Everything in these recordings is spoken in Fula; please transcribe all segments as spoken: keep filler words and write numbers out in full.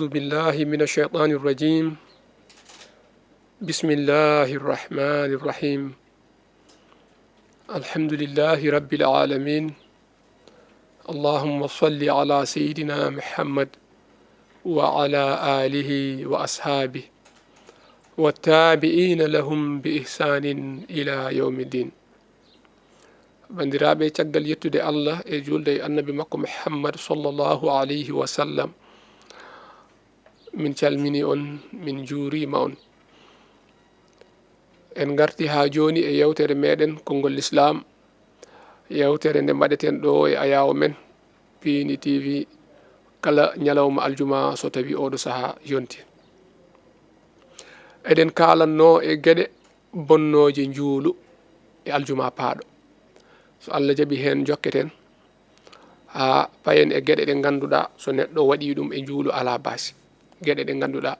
بالله من الشيطان الرجيم. بسم الله الرحمن الرحيم. الحمد لله رب العالمين. اللهم صل على سيدنا محمد وعلى آله وأصحابه والتابعين لهم بإحسان إلى يوم الدين. Banndiraaɓe, caggal yettude Allah e juulde e Annabi makko Muhammad sallallahu alayhi wa sallam, min calmini on, min njuuriima on. En ngarti haa jooni e yewtere meɗen Konngol Lislaam, yewtere nde mbaɗeten ɗo e ayaawo men, Piini T V, kala ñalawma aljuma so tawi oɗo sahaa yonti. Eɗen kaalanno e geɗe bonnooje njuulu e aljuma paaɗo. So Allah jaɓi, heen njokketen haa payen e geɗe ɗe ngannduɗaa so neɗɗo waɗii ɗum e njuulu alaa baasi. Geɗe ɗe ngannduɗaa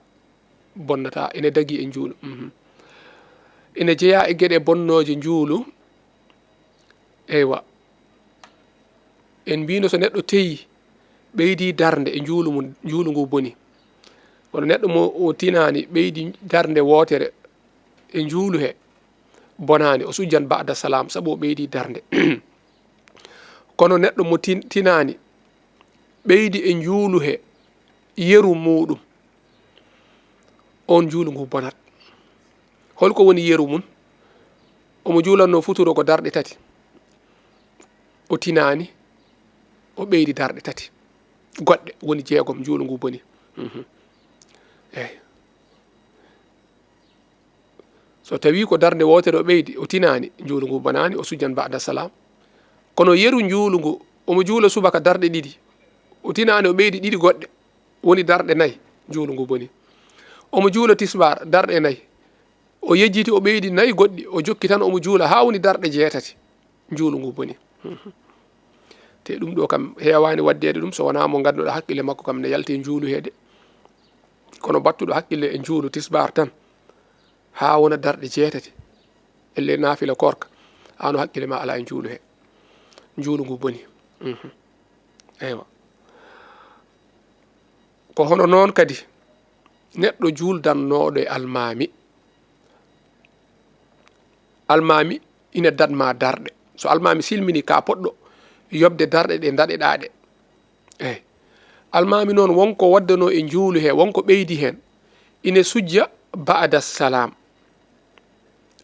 bonnataa, ene dagii e njuulu. Mhm. Ene jeyaa e geɗe bonnooje njuulu. Eywa. En mbiino so neɗɗo teyi, ɓeydi darnde e njuulu mum, njuulu ngu boni. Kono neɗɗo mo o tinaani, ɓeydi darnde wootere e njuulu he, bonaani, o sujjan ba'da salaam, sabu o ɓeydi darnde. Kono neɗɗo mo tin-, tinaani, ɓeydi e njuulu he yeru muuɗum, on njuulu ngu bonat. Holko woni yeru mum? Omo juulanno futuro ko darɗe tati. O tinaani, o ɓeydi darɗe tati. Goɗɗe woni jeegom, njuulu ngu boni. Mhm. Eey. So tawi ko darnde wootere o ɓeydi, o tinaani, njuulu ngu bonaani, o sujjan ba'da salaam. Kono yeru njuulu ngu, omo juula subaka darɗe ɗiɗi. O tinaani, o ɓeydi ɗiɗi goɗɗe, woni darɗe nayi, njuulu ngu boni. Omo juula tisbaar darɗe nayi. O yejjiti, o ɓeydi nayi goɗɗi, o jokki tan omo juula haa woni darɗe jeetati, njuulu ngu boni. Te ɗum ɗo kam heewaani waddeede ɗum, so wonaa mo ngannduɗaa hakkille makko kam ne yalti e njuulu he de. Kono battuɗo hakkille e njuulu tisbaar tan, haa wona darɗe jeetati, elle naafila koorka, aan o hakkille ma alaa e njuulu he. Njuulu ngu boni. Mhm. Eywa. Ko hono noon kadi neɗɗo juuldannooɗo e almaami. Almaami ina daɗma darɗe. So almaami silmini, ka poɗɗo yoɓde darɗe ɗe daɗeɗaa ɗe. Eey. Almaami noon, won ko waddanoo e njuulu he, won ko ɓeydi heen. Ine sujja ba'da salaam.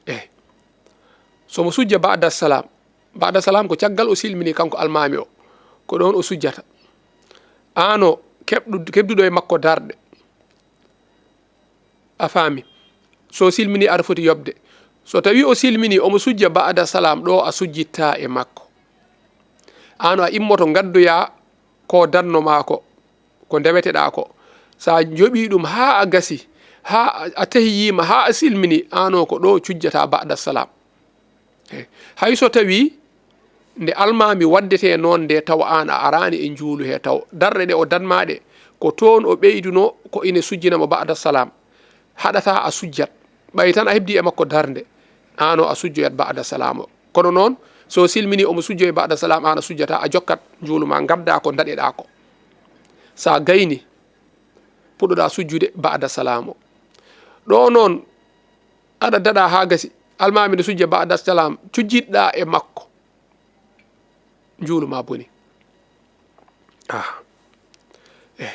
Eey. So mo sujja ba'da salaam, ba'da salaam ko caggal o silmini kanko almaami o, ko ɗoon o sujjata. Aan o keɓɗu-, keɓduɗo e makko darɗe. A faami? So silmini, aɗa foti yoɓde. So tawi o silmini, omo sujja ba'da salaam, ɗo a sujjitta e makko. Aan o a immoto ngaddoya ko danno maa ko, ko ndeweteɗaa ko. So a joɓii ɗum haa a gasi, haa a, a tahiyiima, haa a silmini, aan o ko ɗo cujjata ba'da salaam. Eey. Hay so tawi nde almaami waddetee noon nde, tawa aan a araani e njuulu he, taw darɗe ɗe o danmaa ɗe, ko toon o ɓeydunoo, ko ine sujjina mo ba'da salaam. Haɗataa a sujjat. Ɓay tan a heɓdii e makko darnde, aan o a sujjoyat ba'da salaam o. Kono noon, so silmini omo sujjoye ba'da salaam, aan a sujjataa, a jokkat njuulu ma, ngaddaa ko daɗeɗaa ko. So a gayni, puɗɗoɗaa sujjude ba'da salaam o. Ɗo noon, aɗa daɗa haa gasi, almaami ne sujja ba'da salaam, cujjitɗaa e makko, njuulu ma boni. Ah. Eh.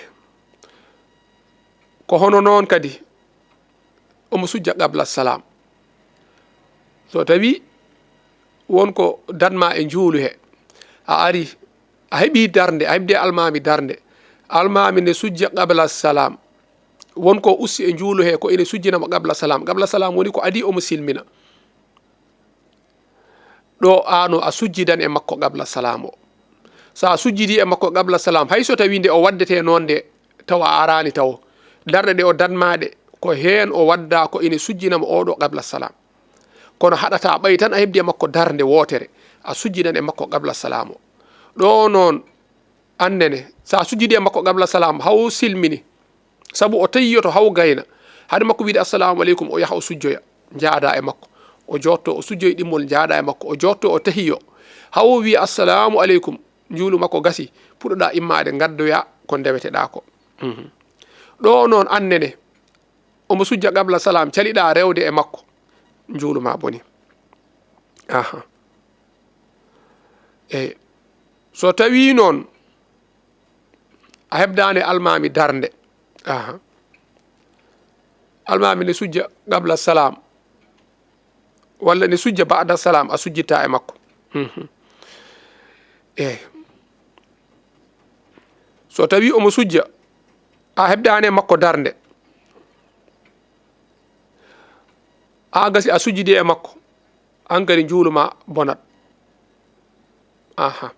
Ko hono noon kadi, omo sujja qabla salaam. So tawi won ko danma e njuulu he, a ari, a heɓi darnde, a heɓde almaami darnde, almaami ne sujja qabla salaam. Won ko usti e njuulu he, ko ene sujjina mo qabla salaam. Qabla salaam woni ko adii omo silmina. Ɗo aan o a sujjidan e makko qabla salaam o. So a sujjidi e makko qabla salaam, hay so tawi nde o waddete noon nde, tawa a araani tawo. Darɗe ɗe o danmaa ɗe, ko heen o wadda ko ene sujjina mo oɗo qabla salaam. Kono haɗataa ɓay tan a heɓdi e makko darnde wootere, a sujjidan e makko qabla salaam o. Ɗo noon, annene, so a sujjidi e makko qabla salaam, haw silmini. Sabu o tahiyoto haw gayna. Hade makko wiide assalamu aleykum, o yaha o sujjoya, njaada e makko. O jootto, o sujjoya ɗimmol, njaada e makko. O jootto, o tahiyo. Haw o wiya assalamu aleykum, njuulu makko gasi, puɗɗoɗaa immaade, ngaddoya ko ndeweteɗaa ko. Mhm. Ɗo noon annene, omo sujja qabla salam, caliɗaa rewde e makko, njuulu ma boni. Aha. Eyi. So tawii noon a heɓdaani almaami darnde, aha, almaami ne sujja qabla salam, walla ne sujja ba'da salam, a sujjitaa e makko. Mhm. Eyi. So tawii omo sujja, a heɓdaani e makko darnde, a gasi a sujjidi e makko, aan kadi njuulu ma bonat. Aha.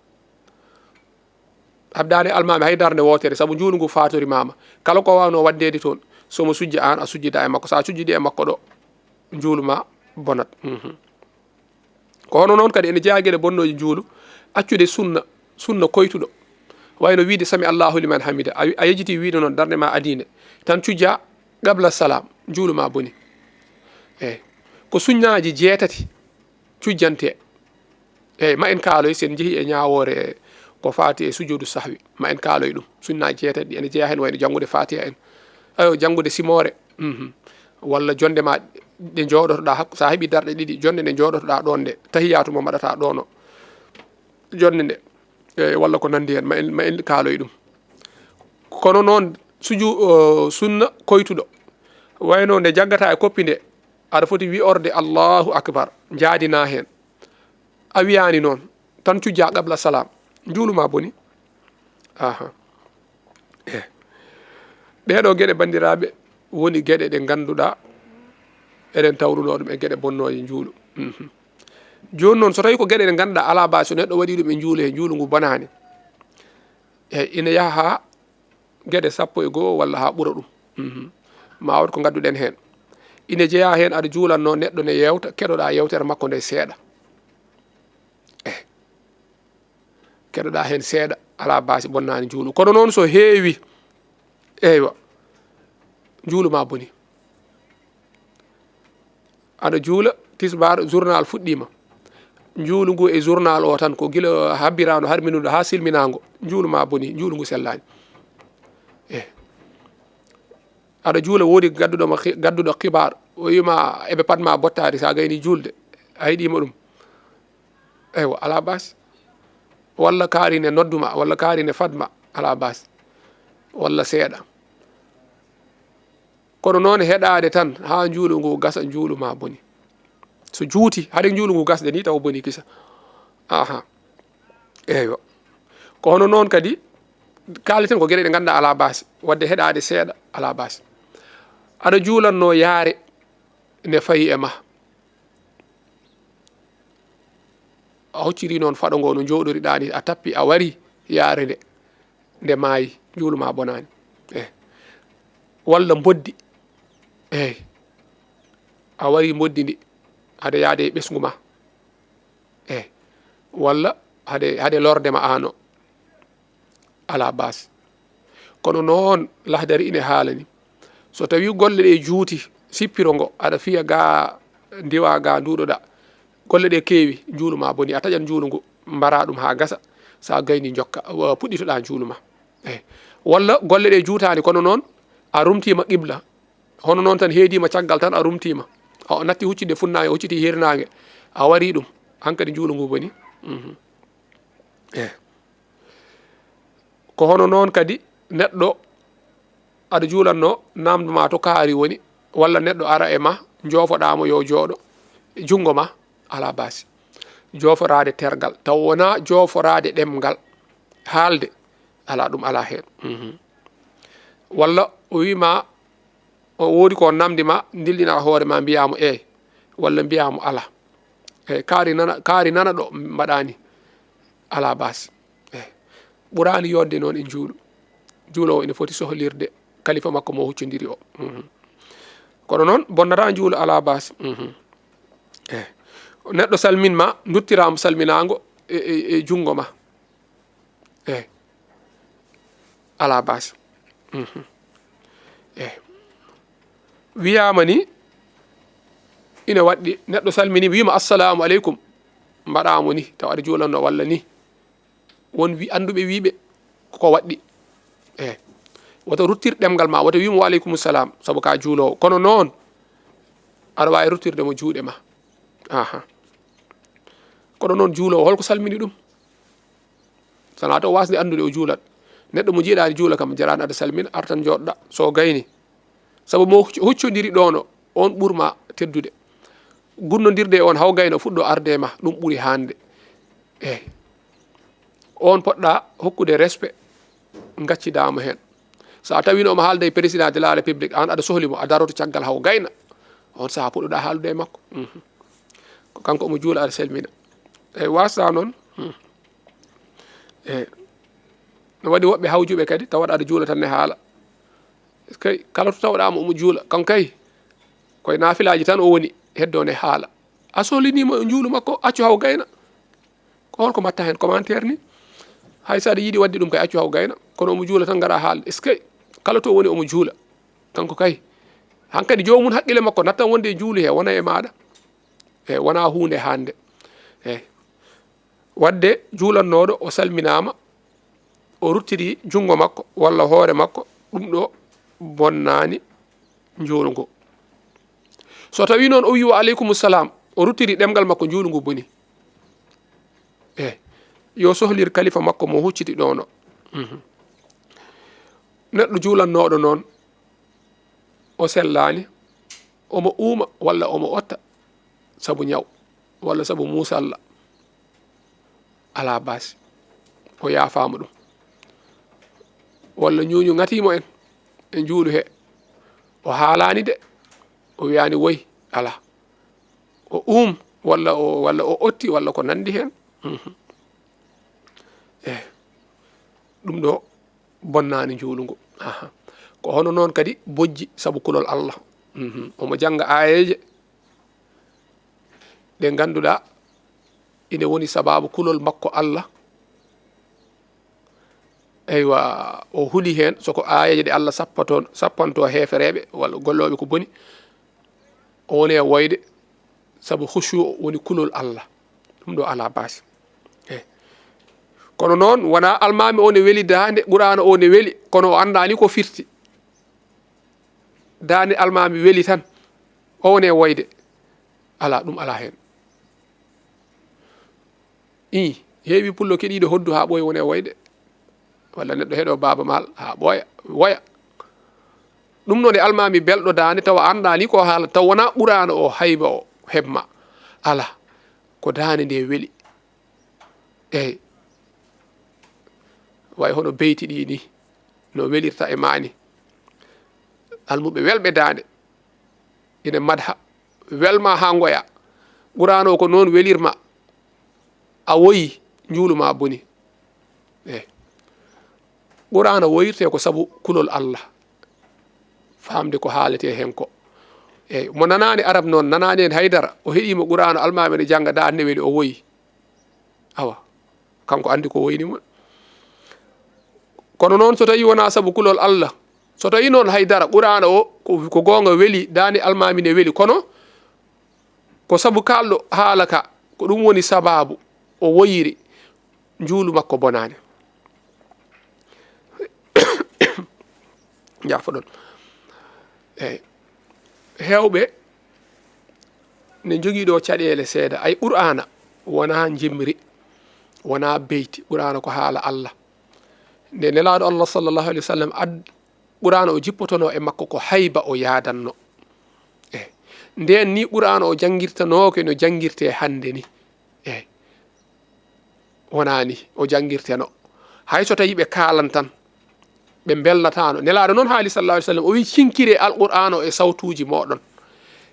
A heɓdaani almaami hay darnde wootere, sabu njuulu ngu faatori ma ma. Kala ko waawnoo waɗdeede toon, so mo sujja aan, a sujjida e makko. So a sujjidi e makko ɗo, njuulu ma bonat. Mhm. Ko hono noon kadi ene jeyaa geɗe bonnooje njuulu, accude sunna, sunna koytuɗo. Wayno wiide, "Sami Allahu liman hamida." A, a yejiti wiide noon, darnde ma adii nde. Tan cujja qabla salam, njuulu ma boni. Eyi. Ko sunnaaji jeetati cujjante. Eyi, ma en kaaloy, sen njehi e ñaawoore ko faati e sujuudu sahwi. Ma en kaaloy ɗum. Sunnaaji jeetati ɗi ene jeyaa heen, wayno janngude Faatiha en. Ayo, janngude simoore. Mhm. Walla jonde ma ɗe njooɗotoɗaa hak-, so a heɓii darɗe ɗiɗi, jonde nde njooɗotoɗaa ɗoon nde, tahiyaatu mo mbaɗataa ɗoon o. Jonde nde, e, walla ko nanndi heen, ma en, ma en kaaloy ɗum. Kono noon, suju-, o, sunna koytuɗo, wayno nde jaggataa e koppi nde, aɗa foti wi'orde Allahu akbar, njaadinaa heen. A wiyaani noon, tan cujjaa qabla salam, njuulu ma boni. Aha. Eh. Ɗee ɗoo geɗe, banndiraaɓe, woni geɗe ɗe ngannduɗaa eɗen tawrunoo ɗum e geɗe bonnooje njuulu. Mhm. Jooni noon, so tawii ko geɗe ɗe ngannduɗaa alaa baa, so neɗɗo waɗii ɗum e njuulu he, njuulu ngu bonaani. Eyi, ina yaha haa geɗe sappo e goo walla haa ɓura ɗum. Mhm. Ma waɗ ko ngadduɗen heen. Ina jeyaa heen, aɗa juulatnoo neɗɗo ne yeewta, keɗoɗaa yeewtere makko nde seeɗa. Eh. Keɗoɗaa heen seeɗa, alaa baasi, bonnaani njuulu. Kono noon so heewi, eywa, njuulu ma boni. Aɗa juula, tisbaar, journal fuɗɗiima. Njuulu ngu e journal o tan, ko gila habbiraandu, harminuɗo haa silminaango, njuulu ma boni, njuulu ngu sellaani. Eh. Aɗa juula, woodi gadduɗo ma xi-, gadduɗo xibaar, o wiima eɓe paɗ ma bottaari, so a gayni juulde, a yiɗiima ɗum. Eywa, alaa baasi. Walla kaari ne noddu ma, walla kaari ne fad ma, alaa baasi. Walla seeɗa. Kono noon heɗaade tan haa njuulu ngu gasa, njuulu ma boni. So juuti, hade njuulu ngu gasde ni taw boni kisa. Aha. Eywa. Ko hono noon kadi, kaaleten ko geɗe ɗe ngannduɗaa alaa baasi. Waɗde heɗaade seeɗa, alaa baasi. Aɗa juulatnoo yaare ne fayi e ma. A hocciri noon faɗo ngo no njooɗoriɗaa ni, a tappi, a wari yaare nde, nde maayi, njuulu ma bonaani. Eh. Walla mboddi. Eey. A wari mboddi ndi, hade yaade e ɓesngu ma. Eey. Walla hade, hade lorde ma aano. Alaa baasi. Kono noon, Lahdari ine haalani, so tawii golle ɗe juuti, sippiro ngo, aɗa fiya ga, ndiwa ga, nduuɗoɗa, golle ɗe keewi, njuulu ma boni, a taƴan njuulu ngu, mbara ɗum haa gasa, so a gayni njokka, wa-, puɗɗitoɗa njuulu ma. Eey. Walla golle ɗe juutaani, kono noon, a rumtiima qibla, hono noon tan heediima caggal tan, a rumtiima. A natti huccitde funnaange, a hucciti hirnaange, a warii ɗum, hankadi njuulu ngu boni. Mhm. Eey. Ko hono noon kadi neɗɗo aɗa juulatnoo, naamndo ma to kaari woni, walla neɗɗo ara e ma, njoofoɗaa mo yo jooɗo e junngo ma, alaa baasi. Jooforaade tergal, taw wonaa jooforaade ɗemngal, haalde, alaa, ɗum alaa heen. Mhm. Walla o wii ma, o woodi ko namndi ma, ndillina hoore ma, mbiyaa mo eey, walla mbiyaa mo alaa. Eey, kaari nana, kaari nana ɗo mbaɗaani, alaa baasi. Eey. Ɓuraani yooɗde noon e njuulu. Juuloowo ina foti sohlirde kalifa makko mo huccondiri o. Mhm. Kono noon, bonnataa njuulu, alaa baasi. Mhm. Eey. Neɗɗo salmin ma, nduttiraama salminaango e, e, e junngo ma. Eey. Alaa baasi. Mhm. Eey. Wiyaama ni, ina waɗɗi, neɗɗo salmini, wiima, "Assalaamu aleykum." Mbaɗaa mo ni, taw aɗa juulanno walla ni. Won wi-, annduɓe wiiɓe ko waɗɗi. Eey. Woto ruttir ɗemngal ma, woto wi'mo "Wa aleykum salam", sabu ka juuloowo. Kono noon, aɗa waawi ruttirde mo juuɗe ma. Aha. Kono noon, juuloowo, holko salmini ɗum? Sana to wasde anndude o juulat. Neɗɗo mo jiiɗaani juula kam, jaraani aɗa salmina, artan jooɗoɗa, so gayni. Sabu mo hucc-, huccondiri ɗoon o, on ɓurma teddude. Gunnondirde e on haw gayno fuɗɗo arde e ma, ɗum ɓuri hande. Eey. On poɗɗa hokkude respect, ngaccidaamo heen. So a tawino omo haalda e président de la république, aan aɗa sohli mo, a daroto caggal haw gayna. On saha puɗɗoɗa haalude e makko. Mhm. Ko kanko omo juula, aɗa salmina. Eey, wasta noon. Hmm. Eey. No waɗi woɓɓe hawjuɓe kadi, tawa aɗa juula tan ne haala. Kay, kala to tawɗa mo omo juula, kanko kay, koye naafilaaji tan o woni, heddo ne haala. A sohlinimo e njuulu makko, accu haw gayna. Ko holko mbatta heen commentaire ni? Hay so aɗa yiɗi waɗde ɗum kay, accu haw gayna. Kono omo juula tan, ngara haala. Est-ce que kala to woni omo juula? Kanko kay. Hankadi joomum haqqille makko nattan wonde e juulu he, wona e maaɗa. E wona huunde hande. E wadde juulannooɗo o salminaama, o ruttiri junngo makko walla hoore makko, ɗum ɗo bonnaani njuulu ngu. So tawi noon o wi "Wa aleykum salam", o ruttiri ɗemngal makko, njuulu ngu boni. E yo sohlir kalifa makko mo hucciti ɗono. Mhm. Neɗɗo juulannooɗo noon, o sellaani, omo uuma walla omo otta sabu ñaw walla sabu muusalla, alaa baasi, o yaafaama ɗum. Walla ñuuñu ŋatiimo en e njuulu he, o haalaani de, o wiyaani woy, alaa. O uum, walla o, walla o otti, walla ko nanndi heen. Mhm. Eh, ɗum ɗo bonnaani njuulu ngu. Aha. Ko hono noon kadi bojji sabu kulol Allah. Mhm. Omo jannga aayeeje ɗe ngannduɗaa ine woni sabaabu kulol makko Allah. Eywa, o huli heen, so ko aayeeje ɗe Allah sappato, sappanto heefereeɓe walla gollooɓe ko boni, o woni e woyde, sabu khushu woni kulol Allah. Ɗum ɗo alaa baasi. Eh. Kono noon, wonaa almaami o ne weli daande, Qur'aana o ne weli, kono o anndaani ko firti. Daande almaami weli tan, o woni e woyde. Alaa, ɗum alaa heen. Ii, heewi pullo keɗiiɗo hoddu haa ɓooya woni e woyde. Walla neɗɗo heɗo Baaba Maal haa ɓooya, woya. Ɗum noon e almaami belɗo daande tawa anndaani ko haala, taw wonaa Qur'aana o hayba o heɓma. Alaa, ko daande nde weli. Eey. Way hono beyti ɗi ni, no welirta e maani. Almuɓe welɓe daande, ina madha, welma haa ngoya. Qur'aana o ko noon welirma. A woyi, njuulu ma boni. Eey. Qur'aana woyirte ko sabu kulol Allah. Faamde ko haalete heen ko. Eey, mo nanaani Arab noon, nanaani heen haydara, o heɗiima Qur'aana almaami ne jannga, daande weli, o woyi. Awa, kanko anndi ko woyni mo. Kono noon, so tawi wonaa sabu kulol Allah, so tawi noon haydara, Qur'aana o ko, ko goonga weli, daande almaami ne weli, kono ko sabu kaalɗo haala ka, ko ɗum woni sabaabu o woyiri, njuulu makko bonaani. Njaafoɗon. Eey. Heewɓe ne njogii ɗo caɗeele seeɗa. Ay, Qur'aana wonaa njimri, wonaa beyti. Qur'aana ko haala Allah. Nde Nelaaɗo Allah sallallahu alayhi wa sallam ad-, Qur'aana o jippotonoo e makko ko hayba o yaadanno. Eey. Ndeen ni Qur'aana o janngirtanooke no janngirtee hannde ni. Eey. Wonaa ni o janngirteno. Hay so tawi ɓe kaalan tan, ɓe mbelnataano. Nelaaɗo noon haali sallallahu alayhi wa sallam, o wi, "Cinkiree Alqur'aana o e sawtuuji mooɗon."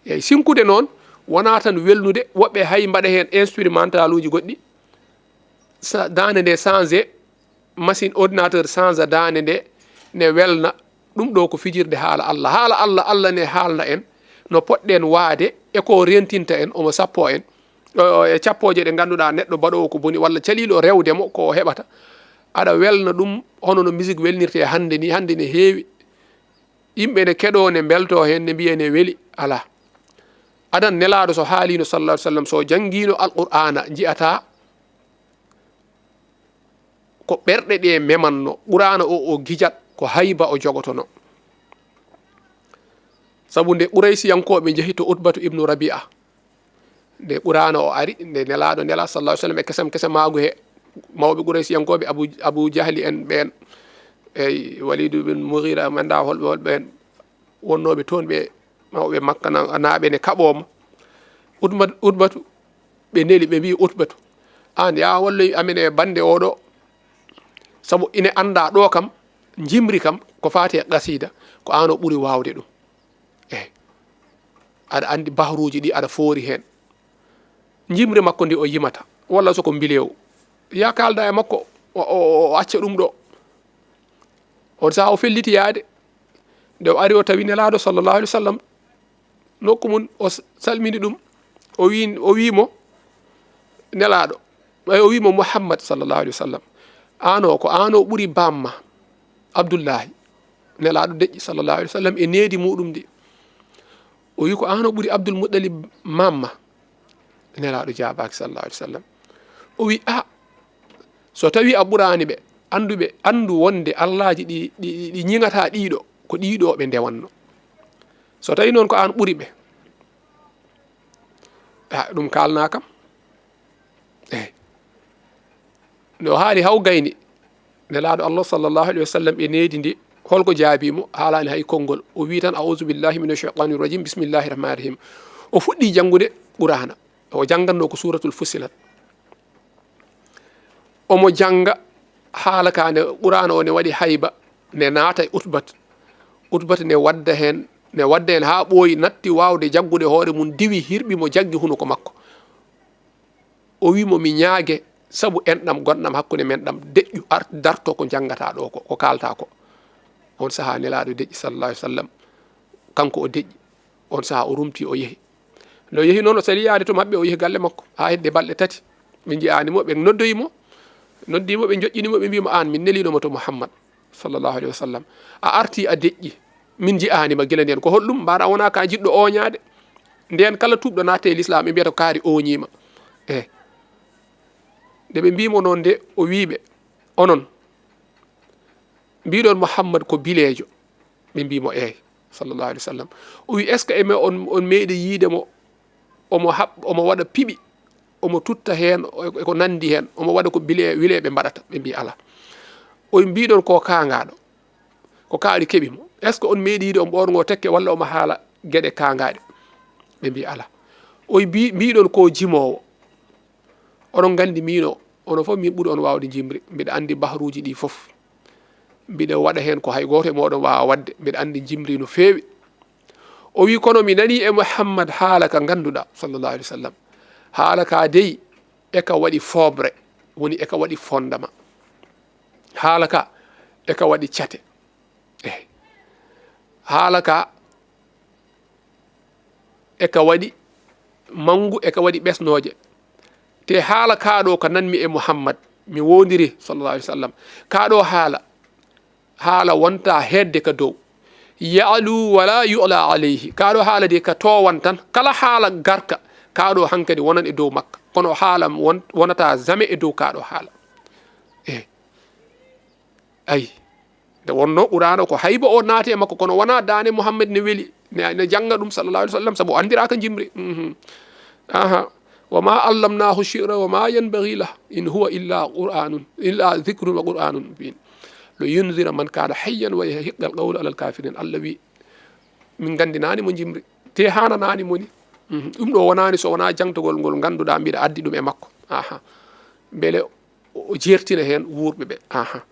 Eey, sinkude noon, wonaa tan welnude, woɓɓe hay mbaɗa heen instrumentaluuji goɗɗi. Sa-, daande nde changé, machine ordinateur changé daande nde, ne welna. Ɗum ɗo ko fijirde haala Allah. Haala Allah, Allah ne haalna en no poɗɗen waade e ko rentinta en, omo sappo en, o, o, e cappooje ɗe ngannduɗaa neɗɗo baɗoowo ko boni walla caliiɗo rewde mo ko o heɓata. Aɗa welna ɗum hono no musique welnirte hannde ni. Hannde ne heewi. Yimɓe ne keɗoo, ne mbeltoo heen, ne mbiya ne weli. Alaa. Adan Nelaaɗo so haaliino sallallahu alayhi wa sallam, so janngiino Alqur'aana, nji'ataa ko ɓerɗe ɗe memanno. Qur'aana o, o gijat, ko hayba o jogotono. Sabu nde Quraysiyankooɓe njehi to Utbatu ibnu Rabi'a, nde Qur'aana o ari, nde Nelaaɗo Nela sallallahu alaihi wasallam e kesam kese maagu he, mawɓe Quraysiyankooɓe, Abu, Abu Jahli en ɓeen, e Walidu bin Mughira, mi anndaa holɓe, holɓe en wonnooɓe toon, ɓe mawɓe Makka na-, naaɓe ne kaɓoo mo. Utma-, Utbatu, ɓe neli, ɓe mbii Utbatu, "Aan, yaa walloy amen e bannde oo ɗoo, sabu ine anndaa ɗoo kam, njimri kam, ko faati e qasiida, ko aan o ɓuri waawde ɗum." Eey. Aɗa anndi bahruuji ɗi aɗa foori heen. Njimri makko ndi o yimata, walla so ko mbileewu. Yaa kaalda e makko, o, o, o acca ɗum ɗo. On sahaa o felliti yaade. Nde o ari o tawi Nelaaɗo sallallahu alaihi wasallam nokku mum, o s-, salmini ɗum. O wi, o wi mo, "Nelaaɗo," ɓay o wi mo, "Muhammad sallallahu alaihi wasallam, aan o, ko aan o ɓuri baamma Abdullahi." Nelaaɗo deƴƴi sallallahu alaihi wasallam e needi muɗum ndi. O wi, "Ko aan o ɓuri Abdul Muttalib maamma?" Nelaaɗo jaabaaki sallallahu alaihi wasallam. O wi, "A, so tawi a ɓuraani ɓe, anndu ɓe, anndu wonde allaaji ɗi, ɗi, ɗi ñiŋataa ɗiɗo, ko ɗiɗo ɓe ndewanno. So tawi noon ko aan ɓuri ɓe, a, ɗum kaalnaa kam." Eey. Nde o haali haw gayni, Nelaaɗo Allah sallallahu alaihi wasallam e needi ndi, holko jaabii mo? Haalaani hay konngol. O wi tan, "A'udhu billahi minash shaitanir rajim, bismillahir rahmanir rahim." O fuɗɗi janngude Qur'aana. O janngannoo ko Suuratul Fussilat. Omo jannga haala ka nde Qur'aana o ne waɗi hayba, ne naata e Utbat. Utbat ne wadda heen, ne wadda heen haa ɓooyi, natti waawde jaggude hoore mum, diwi, hirɓi mo, jaggi hunuko makko. O wi mo, "Mi ñaage, sabu enɗam gonɗam hakkunde men ɗam, deƴƴu, ar-, darto ko njanngataa ɗo ko, ko kaaltaa ko." On sahaa Nelaaɗo deƴƴi, sallallahu alaihi wasallam. Kanko o deƴƴi. On sahaa o rumti, o yehi. Nde o yehi noon, o sali yaade to maɓɓe, o yehi galle makko. Haa hedde balɗe tati, ɓe nji'aani mo, ɓe noddoyi mo. Noddii mo, ɓe njoƴƴini mo, ɓe mbii mo, "Aan, min neliino ma to Muhammad sallallahu alaihi wasallam. A arti a deƴƴi. Min nji'aani ma gila ndeen. Ko holɗum? Mbaɗa wona ka jiɗɗo ooñaade. Ndeen kala tuubɗo naate e lislaam, ɓe mbiyata ko kaari ooñiima." Eh. Nde ɓe mbii mo noon nde, o wii ɓe, "Onon, mbiɗon Muhammad ko bileejo?" Ɓe mbii mo, "Eey, sallallahu alaihi wasallam." O wii, "Est-ce que eme on, on meeɗi yiide mo, omo haɓ-, omo waɗa piɓi, omo tutta heen, e, e ko nanndi heen, omo waɗa ko bile-, wileeɓe mbaɗata?" Ɓe mbii, "Alaa." O wii, "Mbiɗon ko kaangaaɗo, ko kaari keɓi mo. Est-ce que on meeɗi yiide omo ɓoornoo tekke walla omo haala geɗe kaangaaɗe?" Ɓe mbii, "Alaa." O wii, "Mbi-, mbiɗon ko jimoowo. Oɗon nganndi miino, ono fof min ɓuri on waawde njimri. Mbiɗa anndi bahruuji ɗi fof. Mbiɗa waɗa heen ko hay gooto e mooɗon waawa waɗde. Mbiɗa anndi njimri no feewi." O wii, "Kono mi nanii e Muhammad haala ka ngannduɗaa, sallallahu alaihi wasallam. Haala ka dey, e ka waɗi fooɓre, woni e ka waɗi fondement. Haala ka, e ka waɗi cate. Eh. Haala ka, e ka waɗi manngu, e ka waɗi ɓesnooje. Te haala kaa ɗo ka nanmi e Muhammad, mi woondiri, sallallahu alaihi wasallam. Kaa ɗo haala, haala wonta heedde ka dow. Ya'lu wala yu'la alayhi. Kaa ɗo haala de ka toowan tan. Kala haala garka, kaa ɗo hankadi wonan e dow makka. Kono haala won-, wonata jamais e dow kaa ɗo haala." Eh. Ay. Nde wonno Qur'aana ko hayba o naati e makko, kono wona daane Muhammad ne weli, ne, ne jannga ɗum, sallallahu alaihi wasallam, sabu o anndiraaka njimri. Mhm. Aha. "Wa ma allamnahu shi'ra wa ma yanbaghi lah, in huwa illa Qur'anun, illa dhikrun wa Qur'anun mubin. Li yunzira man kana hayyan wa yahiqqa al-qawlu ala al-kafirin." Allah wi, "Min nganndinaani mo njimri, te haananaani mo ni." Mhm. Ɗum ɗo wonaani so wona jangtogol ngol ngannduɗaa mbiɗa addi ɗum e makko. Aha. Mbele o jeertina heen wuurɓe ɓe. Aha.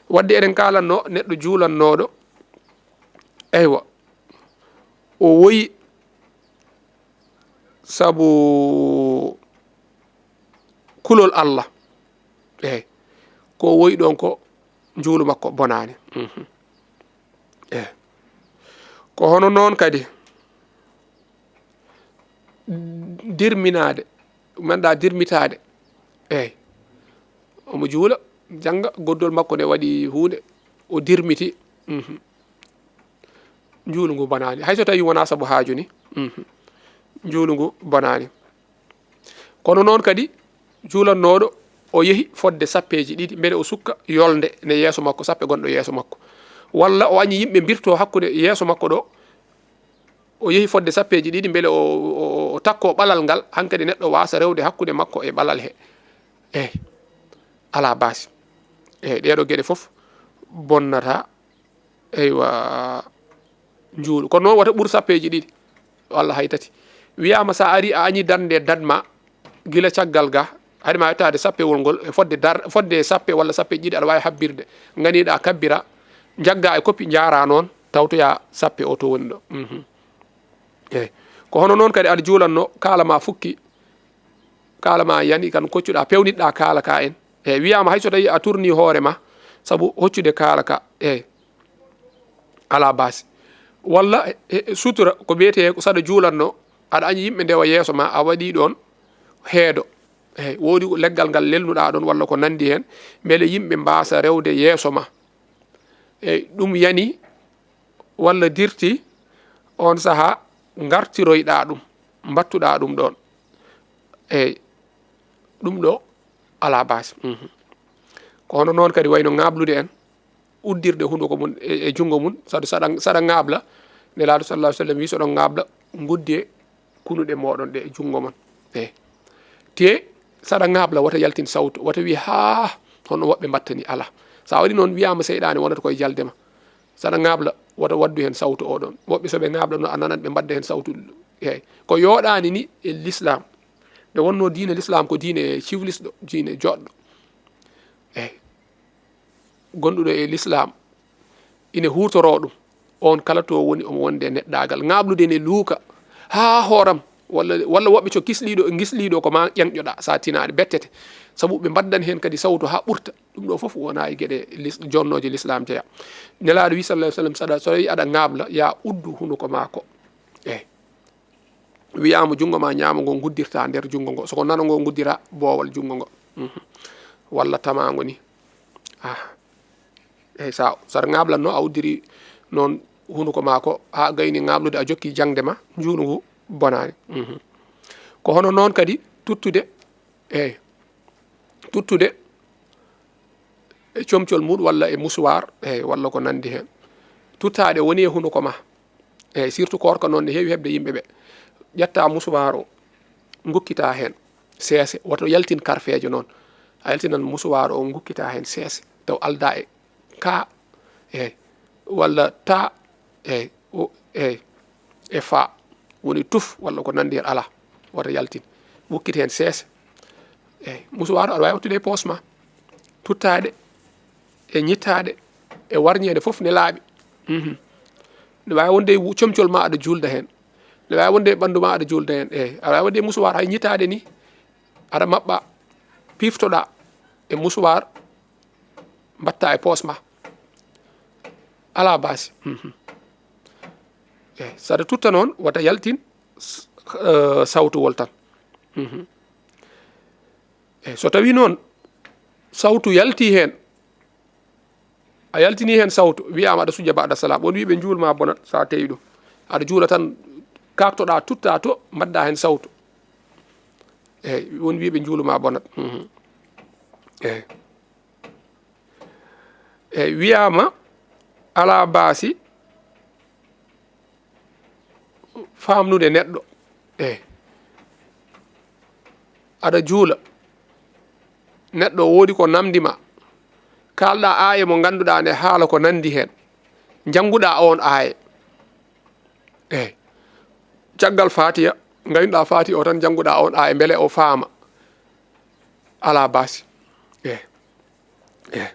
Wadde eɗen kaalanno neɗɗo juulannooɗo, eywa, o woyi sabu kulol Allah. Eey. Ko woyi ɗon ko njuulu makko bonaani. Mhm. Eey. Ko hono noon kadi dirminaade, mi anndaa dirmitaade. Eey. Omo juula, jannga, goddol makko ne waɗi huunde, o dirmiti. Mhm. Njuulu ngu bonaani. Hay so tawi wonaa sabu haaju ni, mhm, njuulu ngu bonaani. Kono noon kadi, juulannooɗo o yehi fodde sappeeji ɗiɗi, mbele o sukka yolnde ne yeeso makko, sappe gonɗo yeeso makko. Walla o añi yimɓe mbirto hakkunde yeeso makko ɗo, o yehi fodde sappeeji ɗiɗi, mbele o, o, o takko ɓalal ngal, hankadi neɗɗo waasa rewde hakkunde makko e ɓalal he. Eyi, alaa baasi. Eyi, ɗeeɗo geɗe fof bonnata, eywa, njuulu. Kono noon wata ɓur sappeeji ɗiɗi, walla hay tati. Wiyaama so a ari, a añi darnde dat ma, gila caggal ga, haɗi ma yettaade sappewol ngol, e fodde dar-, fodde sappe walla sappe ɗiɗi, aɗa waawi habbirde. Ganiɗa kabbira, njagga e koppi, njaara noon, tawtoya sappe o to woni ɗo. Mhm. Eyi. Ko hono noon kadi aɗa juulanno, kaala ma fukki, kaala ma yani, kan koccuɗa, pewnitɗa kaala ka en. Eyi, wiyaama hay so tawi a turni hoore ma, sabu hoccude kaala ka. Eyi. Alaa baasi. Walla, e, e, sutura, ko wiyetee ko saɗa juulanno, aɗa añi yimɓe ndewa yeeso ma, a waɗi ɗoon heedo. Eyi, woodi leggal ngal lelnuɗa ɗoon walla ko nanndi heen, mbele yimɓe mbaasa rewde yeeso ma. Eyi, ɗum yani walla dirti, oon sahaa ngartiroyɗa ɗum, mbattuɗa ɗum ɗoon. Eyi, ɗum ɗo alaa baasi. Mhm. Ko hono noon kadi wayno ŋaablude en, uddirde hunuko mum e, e junngo mum, saɗa, saɗa, saɗa ŋaabla, Nelaaɗo sallallahu alaihi wasallam wi, so ɗon ŋaabla, nguddee kunuɗe mooɗon ɗe e junngo mon. Eyi. Te saɗa ŋaabla, wata yaltin sawtu, wata wi, "Haa, hono woɓɓe mbattani." Alaa. So a waɗi noon, wiyaama seyɗaane wonata koye jalde ma. Saɗa ŋaabla, wata waddu heen sawtu o ɗoon. Woɓɓe so ɓe ŋaabla noon, a nanat ɓe mbadda heen sawtu. Eyi. Ko yooɗaani ni e Lislaam. Nde wonnoo diine Lislaam ko diine ciwlisɗo, diine joɗɗo. Eyi. Gonɗuɗo e Lislaam, ine huutoroo ɗum. On kala to woni, omo wonde e neɗɗaagal. Ŋaablude ne luuka haa hooram, walla, walla woɓɓe co kisliiɗo, ngisliiɗo ko ma ƴeŋƴoɗa, so a tinaani, bettete. Sabu ɓe mbaddan heen kadi sawtu haa ɓurta. Ɗum ɗo fof wona e geɗe lis-, jonnooje Lislaam jeya. Nelaaɗo wi, sallallahu alaihi wasallam, saɗa, so tawi aɗa ŋaabla, ya uddu hunuko maa ko. Eyi. Wiyaama junngo ma ñaamo ngo nguddirta nder junngo ngo. So ko nano ngo nguddira boowal junngo ngo. Mhm. Walla tamaango ni. Ah. Eyi, sa, so aɗa ŋaablanno, a uddiri noon hunuko maa ko, haa gayni ŋaablude, a jokki jaŋde ma, njuulu ngu bonaani. Mhm. Ko hono noon kadi tuttude, eyi, tuttude e comcol mum walla e musuwaar, eyi, walla ko nanndi heen. Tuttaade woni e hunuko ma. Eyi, surtout koorka noon ne heewi heɓde yimɓe ɓe. Ƴetta musuwaar o, ngukkita heen seese, woto yaltin karfeejo noon. A yaltinan musuwaar o, ngukkita heen seese, taw alda e ka, eyi, walla ta, eyi, o, eyi, e fa, woni tuf, walla ko nanndi heen, alaa, wota yaltin. Ngukkit heen seese. Eyi, musuwaar o aɗa waawi wattude e poos ma. Tuttaade, e ñittaade, e warñeede fof ne laaɓi. Mhm. Ne waawi wonde e wu-, comcol ma aɗa juulda heen. Ne waawi wonde e ɓanndu ma aɗa juulda heen. Eyi, aɗa waawi wonde e musuwaar, hay ñittaade ni, aɗa maɓɓa, piftoɗa e musuwaar, mbatta e poos ma. Alaa baasi. Mhm. Eyi, saɗa tutta noon, wota yaltin s-, eh, sawtuwol tan. Mhm. Eyi, so tawi noon sawtu yalti heen, a yaltini heen sawtu, wiyaama aɗa sujja ba'da salaam. On wi ɓe njuulu ma bonat, so a tewi ɗum. Aɗa juula tan, kaaktoɗa, tutta to, mbaɗda heen sawtu. Eyi, on wi ɓe njuulu ma bonat. Mhm. Eyi. Eyi, wiyaama alaa baasi faamnude neɗɗo. Eyi. Aɗa juula. Neɗɗo woodi ko namndi ma. Kaalɗa aaye mo ngannduɗaa ne haala ko nanndi heen. Njannguɗaa oon aaye. Eyi. Caggal Faatiya, ngaynuɗaa Faatiya o tan, njannguɗaa oon aaye, mbele o faama. Alaa baasi. Eyi. Eyi.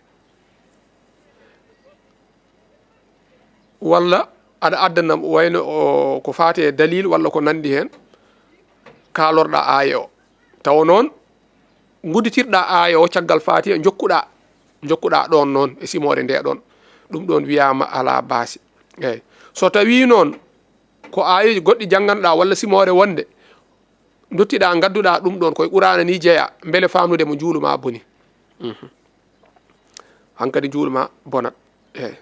Walla aɗa addana wayno o, ko faati e dalil walla ko nanndi heen, kaalorɗa aaya o. Tawa noon, ngudditirɗa aaya o caggal Faatiha, njokkuɗa, njokkuɗa ɗoon noon e simoore nde ɗoon. Ɗum ɗoon wiyaama alaa baasi. Eey. So tawii noon ko aayeeji goɗɗi jannganoɗa walla simoore wonde, ndottiɗa, ngadduɗa ɗum ɗoon, koye Quraana ni jeya, mbele faamnude mo njuulu ma boni. Mhm. Hankadi njuulu ma bonat. Eey.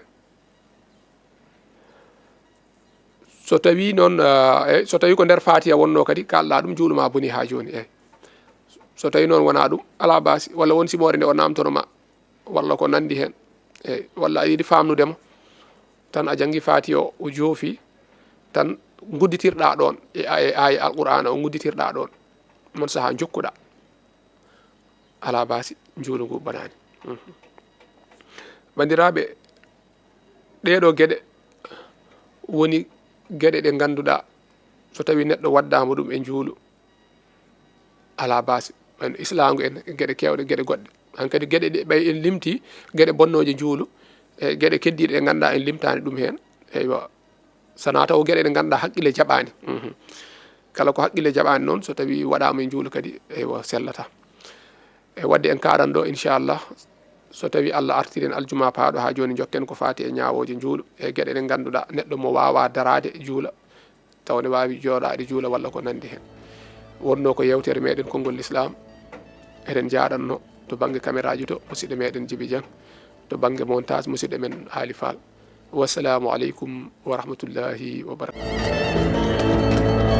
So tawii noon, ah, eey, so tawii ko nder Faatiha wonnoo kadi, kaalɗa ɗum, njuulu ma boni haa jooni. Eey. So tawii noon wonaa ɗum, alaa baasi, walla won simoore nde o naamtono ma, walla ko nanndi heen. Eey, walla a yiɗi faamnude mo. Tan a janngi Faatiha o, o joofi, tan ngudditirɗaa ɗoon e, e aaya Alqur'aana o ngudditirɗaa ɗoon. Mon sahaa njokkuɗaa. Alaa baasi, njuulu ngu bonaani. Mhm. Banndiraaɓe, ɗee ɗoo geɗe woni geɗe ɗe ngannduɗaa, so tawii neɗɗo waddaama ɗum e njuulu, alaa baasi. Wayno islaamu en, geɗe keewɗe, geɗe goɗɗe. Hankadi geɗe ɗe ɓay en limtii, geɗe bonnooje njuulu, e geɗe keddiiɗe ɗe ngannduɗaa en limtaani ɗum heen. Eywa, so wonaa taw geɗe ɗe ngannduɗaa haqqille jaɓaani. Mhm. Kala ko haqqille jaɓaani noon, so tawii waɗaama e njuulu kadi, eywa, sellataa. E waɗde en kaaran ɗo, inchallah, so tawii Allah artirii en aljuma paaɗo haa jooni, njokken ko faati e ñaawooje njuulu, e geɗe ɗe ngannduɗaa neɗɗo mo waawaa daraade juula, tawa ne waawi jooɗaade juula walla ko nanndi heen. Wonnoo ko yeewtere meɗen Konngol Lislaam. Eɗen njaaɗanno to bannge kameraaji to musidɗo meɗen Jibi Jeng, to bannge montage musidɗo men Aali Faal. Wassalaamu aleykum wa rahmatullahi wa barakatuh.